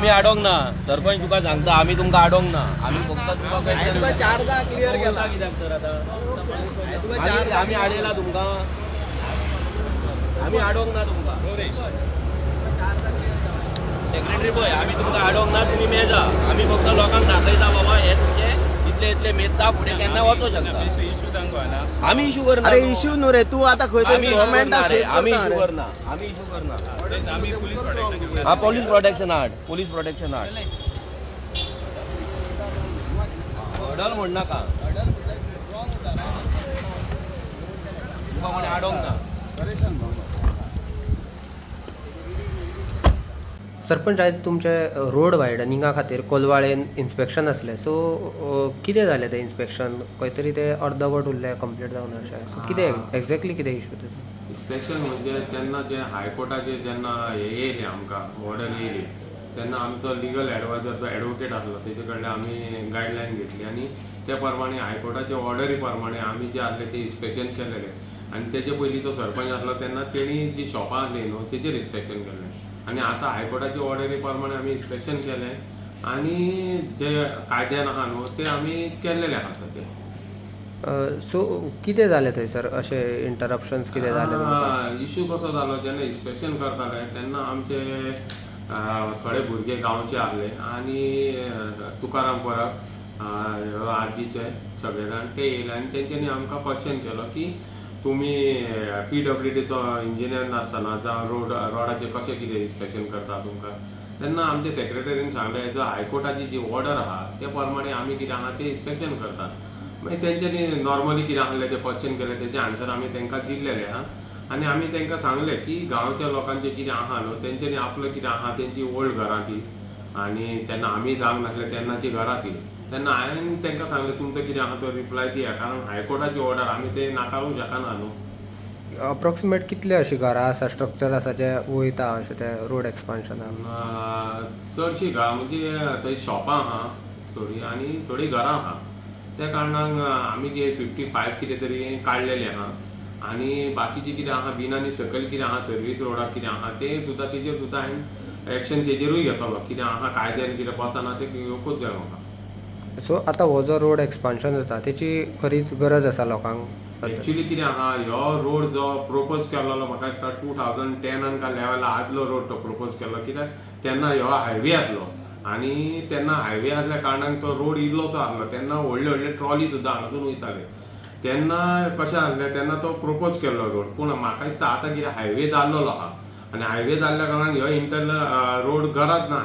आमी आडोंक ना सरपंच, तुका सांगता, आमी तुमकां आडोंक ना. आमी फक्त तुका तुका चारदा क्लियर केला. कित्याक तर आतां तुका आमी आडयला तुमकां? आमी आडोंक ना तुमकां. सेक्रेटरी, पळय, आमी तुमकां आडोंक ना. तुमी मेजा. आमी फक्त लोकांक दाखयता, बाबा, हे तुमचे इतले इतले मेजता, फुडें केन्ना वचों शकता. इशू तांकां. आमी इशू करना. अरे, इश्यू न्हू रे, तू आता खंय आमी तरी इशू गव्हर्मेंटा करना रे. आमी इशू करना, आमी इशू करना. आमी पुलीस प्रोटेक्शन घेवना. हा, पोलीस प्रोटेक्शन हाड, पोलीस प्रोटेक्शन हाड. हडल म्हणनाका. तुका कोणी आडोंक ना. सरपंच, आयज तुमचे रोड वायडनिंगा खातीर कोलवाळेन इन्स्पेक्शन आसलें. सो कितें जालें तें इन्स्पेक्शन? खंय तरी तें अर्दवट उरलें, कंप्लीट जावना अशें. सो कितें एग्जॅक्टली, कितें इशू तेजो? इन्स्पेक्शन म्हणजे तेन्ना जे हायकोर्टाचे जेन्ना हे येयलें, आमकां ऑर्डर येयली, तेन्ना आमचो लिगल एडवायजर जो एडवोकेट आसलो, तेजे कडल्यान आमी गायडलायन घेतली आनी त्या प्रमाणे, हायकोर्टाच्या ऑर्डरी प्रमाणे आमी जे आसले ते इन्स्पेक्शन केलेले. आनी तेजे पयलीं जो सरपंच आसलो, तेन्ना तेणी जी शॉपां आसली न्हू, तेजेर इन्स्पेक्शन केल्लें. आनी आतां हायकोर्टाच्या ऑर्डरी प्रमाणे आमी इन्स्पेक्शन केलें आनी जे कायद्यान आहा न्हू, ते आमी केल्लेले आहा सद्या. सो कितें जालें थंयसर अशें? इंटरप्शन्स कितें जालें तुमकां? इशू कसो जालो, जेन्ना इन्स्पेक्शन करताले तेन्ना आमचे थोडे भुरगे गांवचे आहले आनी तुकाराम परब, आर्जीचे सगळे जाण ते येयले आनी तेंच्यांनी आमकां क्वेश्चन केलो की तुमी पीडब्ल्यूडीचो इंजिनियर नासतना जावं रोडाचें कशें कितें इन्स्पेक्शन करता तुमकां? तेन्ना आमचे सेक्रेटरीन सांगलें, जो हायकोर्टाची जी ऑर्डर आहा, ते प्रमाणे आमी कितें आहा तें इन्स्पेक्शन करतात. मागीर तेंच्यांनी नॉर्मली कितें आहलें तें क्वेश्चन केलें, तेजें आन्सर आमी तांकां दिल्लेलें आहा. आनी आमी तांकां सांगलें की गांवच्या लोकांचें कितें आहा न्हू, तेंच्यांनी आपलें कितें आहा, तेंची ओल्ड घरां ती आनी तेन्ना आमी जावंक नासले तेन्नाची घरां ती. तेन्ना हांवें तांकां सांगलें, तुमचो कितें आहा तो रिप्लाय दिया, कारण हायकोर्टाची ऑर्डर आमी ते नाकारूंक शकना न्हू. अप्रॉक्सिमेट कितले अशीं घरां आसा, स्ट्रक्चर आसा, जे वयता अशें ते रोड एक्सपान्शनाक? चडशीं घरां म्हणजे थंय शॉपां आहा थोडीं आनी थोडीं घरां आहा. त्या कारणान आमी जे 55 कितें तरी काडलेले आहा आनी बाकीचे कितें आहा, बिनानी सकयल कितें आहा, सर्वीस रोडाक कितें आहा, ते सुद्दां, तेजेर सुद्दां हांवें एक्शन तेजेरूय घेतलो. कितें आहा कायद्यान, कितें बसना, तें घेवकूच जाय म्हाका. सो आतां हो जो रोड एक्सपान्शन जाता, तेची खरीच गरज आसा लोकांक सद्या? एक्चुली कितें आहा, ह्यो रोड जो प्रोपोज केल्लो, म्हाका दिसता 2010आन काय लेवला आदलो रोड तो प्रोपोज केल्लो, कित्याक तेन्ना ह्यो हायवे आसलो आनी तेन्ना हायवे आसल्या कारणान तो रोड इल्लोसो आसलो. तेन्ना व्हडले व्हडले ट्रॉली सुद्दां हांगासून वयताले. तेन्ना कशें आसलें, तेन्ना तो प्रोपोज केल्लो रोड. पूण म्हाका दिसता आतां कितें हायवे जाल्लो आहा आनी हायवे जाल्ल्या कारणान ह्यो इंटरनल रोड गरज ना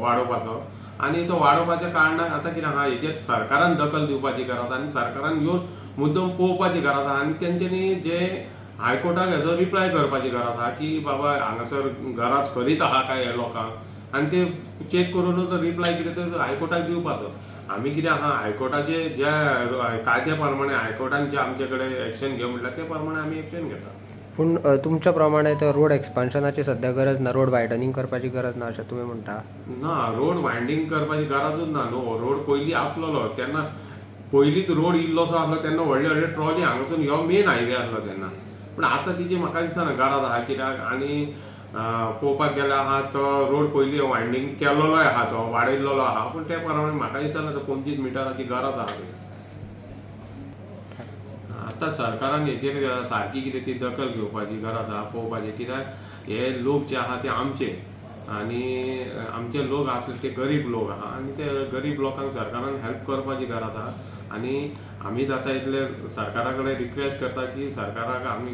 वाडोवपाचो. आनी तो वाडोवपाच्या कारणान आतां कितें आहा, हेजेर सरकारान दखल दिवपाची गरज आहा आनी सरकारान येवन मुद्दम पळोवपाची गरज आहा आनी तेंच्यांनी जे हायकोर्टाक हेजो रिप्लाय करपाची गरज आहा की बाबा, हांगासर गरज खरीच आहा काय हे लोकांक, आनी ते चॅक करूनच रिप्लाय कितें ते हायकोर्टाक दिवपाचो. आमी कितें आहा, हायकोर्टाचे ज्या कायद्या प्रमाणे हायकोर्टान जे आमचे कडेन एक्शन घे म्हणल्यार, ते प्रमाणे आमी एक्शन घेता. पूण तुमच्या प्रमाणे तर रोड एक्सपान्शनाची सद्या गरज ना, रोड वायडनींग करपाची गरज ना, अशें तुमी म्हणटा? ना, रोड वायंडींग करपाची गरजूच ना न्हू. रोड पयलीं आसलेलो, तेन्ना पयलींच रोड इल्लोसो आसलो. तेन्ना व्हडले व्हडले ट्रॉली हांगासून, ह्यो मेन हायवे आसलो तेन्ना. पूण आतां तिची म्हाका दिसना गरज आहा, कित्याक आनी पळोवपाक गेल्यार आहा, तो रोड पयलीं वायंडींग केल्लोय आहा, तो वाडयल्लो आहा. पूण ते प्रमाणे म्हाका दिसना तो 25 मिटराची गरज आहा ती. आतां सरकारान हेजेर सारकी कितें ती दखल घेवपाची गरज आहा, पळोवपाचें, कित्याक हे लोक जे आहा ते आमचे आनी आमचे लोक आसले ते गरीब लोक आहा आनी ते गरीब लोकांक सरकारान हेल्प करपाची गरज आहा. आनी आमी जाता इतले सरकारा कडेन रिक्वेस्ट करता की सरकाराक आमी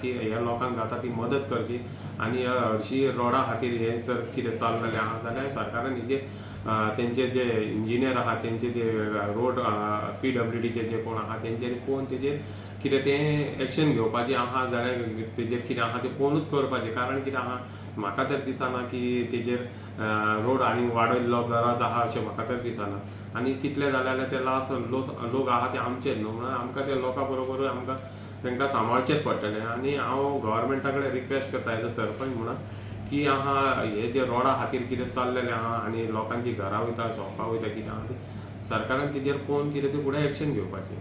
की ह्या लोकांक जाता ती मदत करची आनी हरशी रोडा खातीर हे जर कितें चल्लेलें आहा जाल्यार सरकारान हेजेर तेंचे जे इंजिनियर आहा, तेंचे जे रोड पीडब्ल्यूडीचे जे कोण आहा, तेंच्यांनी पळोवन तेजेर कितें तें एक्शन घेवपाचें आहा जाल्यार तेजेर कितें आहा तें पळोवनूच करपाचें. कारण कितें आहा, म्हाका तर दिसना की तेजेर रोड आनी वाडयल्लो गरज आहा अशें म्हाका तर दिसना. आनी कितले जाले जाल्यार ते लास्ट लोक लोक आहा ते आमचेच न्हू, म्हणून आमकां ते लोकां बरोबरूय आमकां तांकां सांबाळचेंच पडटलें. आनी हांव गव्हर्मेंटा कडेन रिक्वेस्ट करता एज अ सरपंच म्हणून की आहा, हे जे रोडा खातीर कितें चल्लेलें आहा आनी लोकांची घरां वयता, शॉपां वयता, कितें आहा, ते सरकारान तेजेर पळोवन कितें तें फुडें एक्शन घेवपाचें.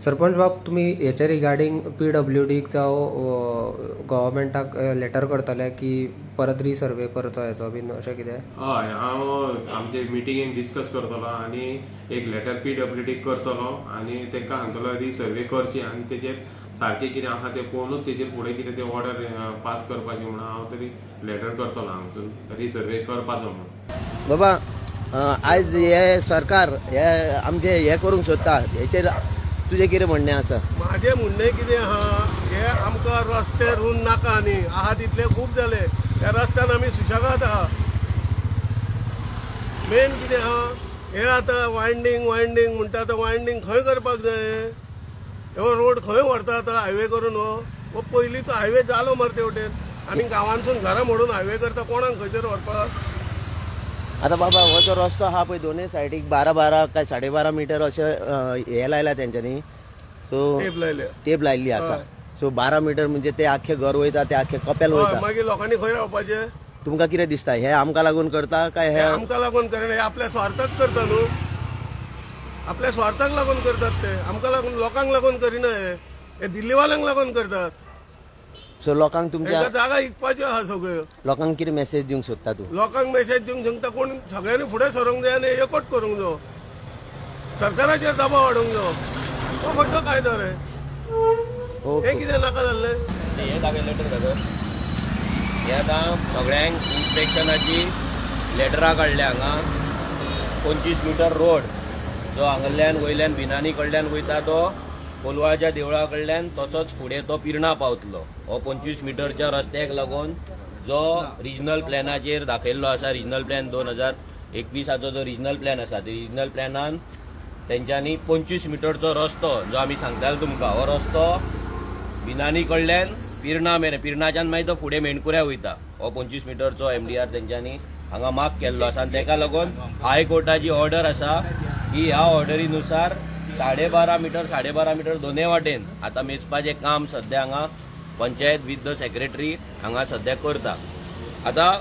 सरपंच बाब, तुमी हेच्या रिगार्डींग पीडब्ल्यूडीक जावं गव्हर्मेंटाक लेटर करतले की परत रिसर्वे करचो हेचो बीन अशें कितें? हय, हांव आमचे मिटिंगेन डिस्कस करतलो आनी एक लेटर पीडब्ल्यूडीक करतलो आनी तांकां सांगतलो रिसर्वे करची आनी तेजेर सारकें कितें आहा तें पळोवनूच तेजेर फुडें कितें तें ऑर्डर पास करपाची म्हणून हांव तरी लेटर करतलो हांगसून रिसर्वे करपाचो म्हणून. बाबा, आयज हे सरकार हे आमचे हे करूंक सोदता, हेचेर तुजें कितें म्हणणें आसा? माझे म्हणणें कितें आहा, हे आमकां रस्ते रूंद नाका न्ही, आहा तितले खूब जाले. ह्या रस्त्यान आमी सुशेगाद आहा. मेन कितें आहा, हे आतां वायंडींग वायंडींग म्हणटा, आतां वायंडींग खंय करपाक जाय? हो रोड खंय व्हरता आतां हायवे करून? हो हो पयलींचो हायवे जालो मरे तेवटेन आनी गांवांतसून घरां मोडून हायवे करता, कोणाक खंय तर व्हरपाक? आतां बाबा, हो जो रस्तो आहा पळय, दोनूय सायडीक 12 12 काय 12.5 मिटर अशें हे लायला तेंच्यांनी, सो टेप लायले. टेप लायल्ली आसा. सो 12 मिटर म्हणजे ते आख्खे घर वयता, ते आख्खे कपेल वयता. मागीर लोकांनी खंय रावपाचें? तुमकां कितें दिसता, हे आमकां लागून करता काय हे हे? आमकां लागून करना, हे आपल्या स्वार्थाक करता न्हू. आपल्या स्वार्थाक लागून करतात ते, आमकां लागून लोकांक लागून करिना. हे हे दिल्लीवाल्यांक लागून करतात. सो लोकांक तुमच्या तांकां जागा इकपाच्यो आहा सगळ्यो. लोकांक कितें मेसेज दिवंक सोदता तूं? लोकांक मेसेज दिवंक सांगता, कोण सगळ्यांनी फुडें सरूंक जाय आनी एकवट करूंक जायो, सरकाराचेर दबाव हाडूंक जायो. हो खंयचो कायदो रे? हे कितें नाका जाल्लें. हे दाखय, लेटर दाखय. हे आतां सगळ्यांक इन्स्पेक्शनाची लेटरां काडल्या हांगा. 25 मिटर रोड जो हांगल्ल्यान वयल्यान बिनानी कडल्यान वयता, तो कोलवाळच्या देवळा कडल्यान तसोच फुडें तो पिर्णा पावतलो. हो 25 मिटरच्या रस्त्याक लागून जो रिजनल प्लॅनाचेर दाखयल्लो आसा, रिजनल प्लॅन 2021चो जो रिजनल प्लॅन आसा, ते रिजनल प्लॅनान तेंच्यांनी 25 मिटरचो रस्तो जो आमी सांगताले तुमकां, हो रस्तो बिनानी कडल्यान पिर्णा मेरेन, पिर्णाच्यान मागीर तो फुडें मेणकुऱ्या वयता, हो 25 मिटरचो एमडीआर तेंच्यांनी हांगा मार्क केल्लो आसा. आनी तेका लागून हायकोर्टाची ऑर्डर आसा की ह्या ऑर्डरीनुसार 12.5 मिटर, 12.5 मिटर दोनय वाटेन आतां मेजपाचें काम सद्या हांगा पंचायत विथ the secretary हांगा सद्या करता. आतां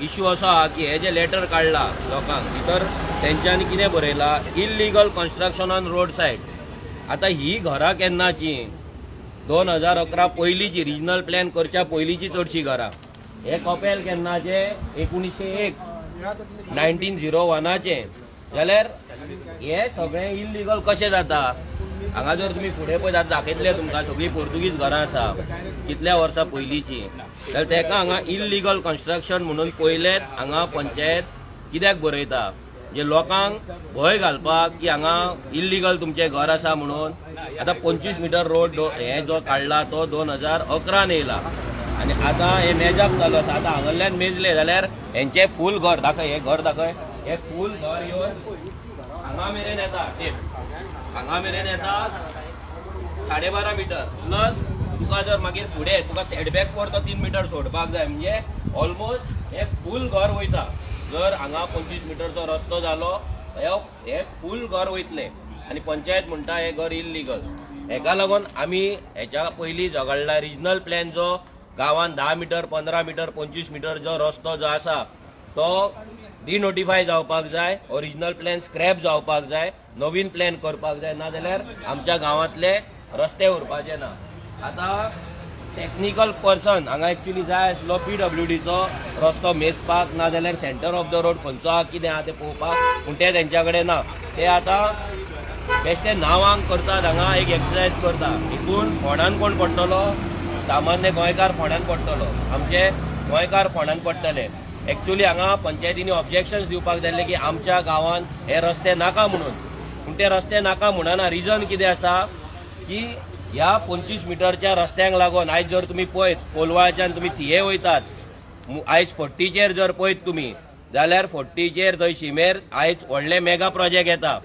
इशू असो आहा की हे जे लेटर काडला लोकांक, भितर तेंच्यांनी कितें बरयलां? Illegal construction on road side. आतां ही घरां केन्नाची? 2011 पयलींची, रिजनल प्लॅन करच्या पयलींची चडशीं घरां. हे कपेल केन्नाचे? 1901, 1901चें. जाल्यार हे सगळें इल्लिगल कशें जाता? हांगा जर तुमी फुडें पळयत, दाखयतले तुमकां, सगळीं पोर्तुगीज घरां आसा कितल्या वर्सां पयलींची. जाल्यार तेका हांगा इल्लिगल कन्स्ट्रक्शन म्हणून पयलेच हांगा पंचायत कित्याक बरयता? म्हणजे लोकांक भंय घालपाक की हांगा इल्लिगल तुमचें घर आसा म्हणून. आतां 25 मिटर रोड हे जो काडला तो 2011न येयला आनी आतां हे मेजप चालू आसा. आतां हांगल्ल्यान मेजले जाल्यार हेंचें फूल घर दाखय, हें घर दाखय, हे फूल घर येवन हांगा मेरेन येता. टेप हांगा मेरेन येता, 12.5 मिटर. प्लस तुका जर मागीर फुडें तुका सेटबॅक परतो 3 मिटर सोडपाक जाय, म्हणजे ऑलमोस्ट हे फूल घर वयता. जर हांगा 25 मिटरचो रस्तो जालो, हे फूल घर वयतले आनी पंचायत म्हणटा हे घर इल्लिगल. हेका लागून आमी हेच्या पयलीं झगडला. रिजनल प्लॅन जो गांवान 10 मिटर, 15 मिटर, 25 मिटर जो रस्तो जो आसा तो डिनोटिफाय जावपाक जाय, ओरिजिनल प्लॅन स्क्रॅप जावपाक जाय, नवीन प्लॅन करपाक जाय. ना जाल्यार आमच्या गांवांतले रस्ते उरपाचे ना. आतां टॅक्निकल पर्सन हांगा एक्चुली जाय आसलो पीडब्ल्यूडीचो, रस्तो मेजपाक, ना जाल्यार सेंटर ऑफ the road खंयचो आहा, कितें आहा तें पळोवपाक. पूण ते तेंच्या कडेन ना. ते आतां बेश्टे नांवांक करतात, हांगा एक एक्सरसायज करता. हितून फोंडान कोण पडटलो? सामान्य गोंयकार फोंडान पडटलो, आमचे गोंयकार फोंडान पडटले. एक्चुली हांगा पंचायतींनी ऑब्जेक्शन दिवपाक जाय की आमच्या गांवान हे रस्ते नाका म्हणून. पूण ते रस्ते नाका म्हणना. रिजन कितें आसा की ह्या 25 मिटरच्या रस्त्यांक लागून आयज जर तुमी पळयत, कोलवाळच्यान तुमी थिये वयतात, आयज फोर्टीचेर जर पळयत तुमी जाल्यार फोर्टीचेर थंय शिमेर आयज व्हडले मेगा प्रोजेक्ट येता.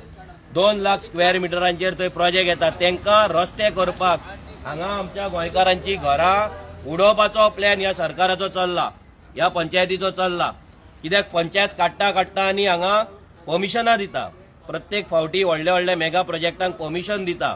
2 लाख स्क्वेअर मिटरांचेर थंय प्रोजेक्ट येता. तांकां रस्ते करपाक हांगा आमच्या गोंयकारांची घरां उडोवपाचो प्लॅन ह्या सरकाराचो चल्ला, ह्या पंचायतीचो चल्ला. कित्याक पंचायत काडटा काडटा आनी हांगा परमिशनां दिता. प्रत्येक फावटी व्हडले व्हडले मेगा प्रोजेक्टांक परमिशन दिता.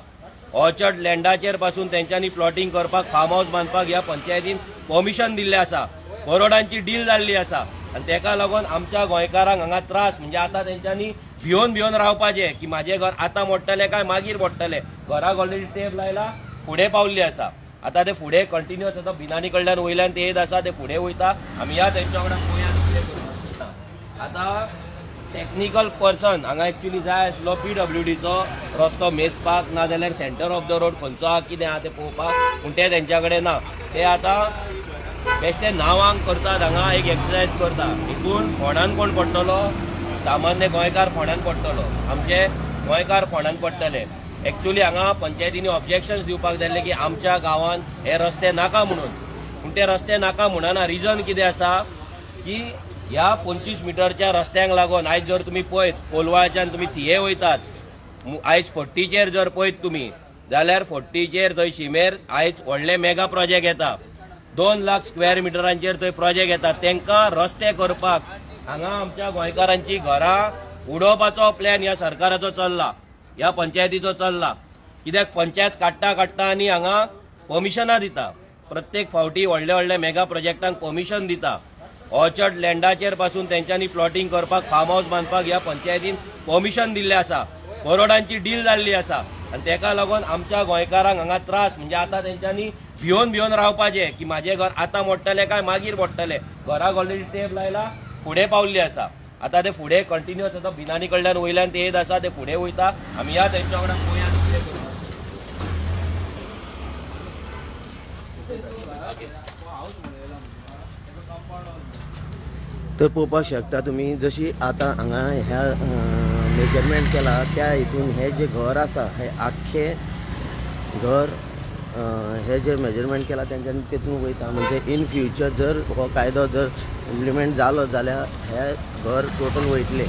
ऑर्चर्ड लँडाचेर पासून तेंच्यांनी प्लॉटिंग करपाक, फार्म हाऊस बांदपाक ह्या पंचायतीन परमिशन दिल्लें आसा. करोडांची डील जाल्ली आसा आनी तेका लागून आमच्या गोंयकारांक हांगा त्रास. म्हणजे आतां तेंच्यांनी भियोन भियोन रावपाचें की म्हाजें घर आतां मोडटलें काय मागीर मोडटलें. घराक ऑलरेडी टेप लायला, फुडें पावल्ली आसा. आतां ते फुडें कंटिन्युअस आतां बिनानी कडल्यान वयल्यान ते येत आसा, ते फुडें वयता. आमी या तेंच्या वांगडा पळोवया आनी कितें करता. आतां टॅक्निकल पर्सन हांगा एक्चुली जाय आसलो पीडब्ल्यूडीचो रस्तो मेजपाक, ना जाल्यार सेंटर ऑफ the road खंयचो आहा कितें आहा तें पळोवपाक, पूण ते तेंच्या कडेन ना. ते आतां बेश्टे नांवांक करतात, हांगा एक एक्सरसायज करता. हितून फोंडान कोण पडटलो? सामान्य गोंयकार फोंडान पडटलो, आमचे गोंयकार फोंडान पडटले. एक्चुली हांगा पंचायतींनी ऑब्जेक्शन दिवपाक जाय आसलें की आमच्या गांवांत हे रस्ते नाका म्हणून, पूण ते रस्ते नाका म्हणना. रिजन कितें आसा की ह्या 25 मिटरच्या रस्त्यांक लागून आयज जर तुमी पळयत कोलवाळच्यान तुमी थिये वयतात, आयज 40चेर जर पळयत तुमी जाल्यार 40चेर थंय शिमेर आयज व्हडले मेगा प्रोजेक्ट येता, 2 लाख स्क्वेअर मिटरांचेर थंय प्रोजेक्ट येता. तांकां रस्ते करपाक हांगा आमच्या गोंयकारांची घरां उडोवपाचो प्लॅन ह्या सरकाराचो चल्ला, ह्या पंचायतीचो चल्ला. कित्याक पंचायत काडटा काडटा आनी हांगा परमिशनां दिता, प्रत्येक फावटी व्हडले व्हडले मेगा प्रोजेक्टांक परमिशन दिता. ऑर्चर्ड लँडाचेर पासून तेंच्यांनी प्लॉटिंग करपाक, फार्म हाऊस बांदपाक ह्या पंचायतीन परमिशन दिल्लें आसा, करोडांची डील जाल्ली आसा. आनी तेका लागून आमच्या गोंयकारांक हांगा त्रास, म्हणजे आतां तेंच्यांनी भियोन भियोन रावपाचें की म्हाजें घर आतां मोडटलें काय मागीर मोडटलें. घराक ऑलरेडी टेप लायला, फुडें पावल्ली आसा. आतां ते फुडें कंटिन्युअस आतां बिनानी कडल्यान वयल्यान ते येत आसा, ते फुडें वयता. आमी या तेंच्या वांगडा पळोवया आनी कितें करता. तर पळोवपाक शकता तुमी जशी आतां हांगा ह्या मेजरमेंट केला त्या हितून हे जे घर आसा हे आख्खें घर हे जे मेजरमेंट केला तेंच्यांनी तेतून वयता. म्हणजे इन फ्युचर जर हो कायदो जर इम्प्लिमेंट जालो जाल्यार हे घर टोटल वयतले.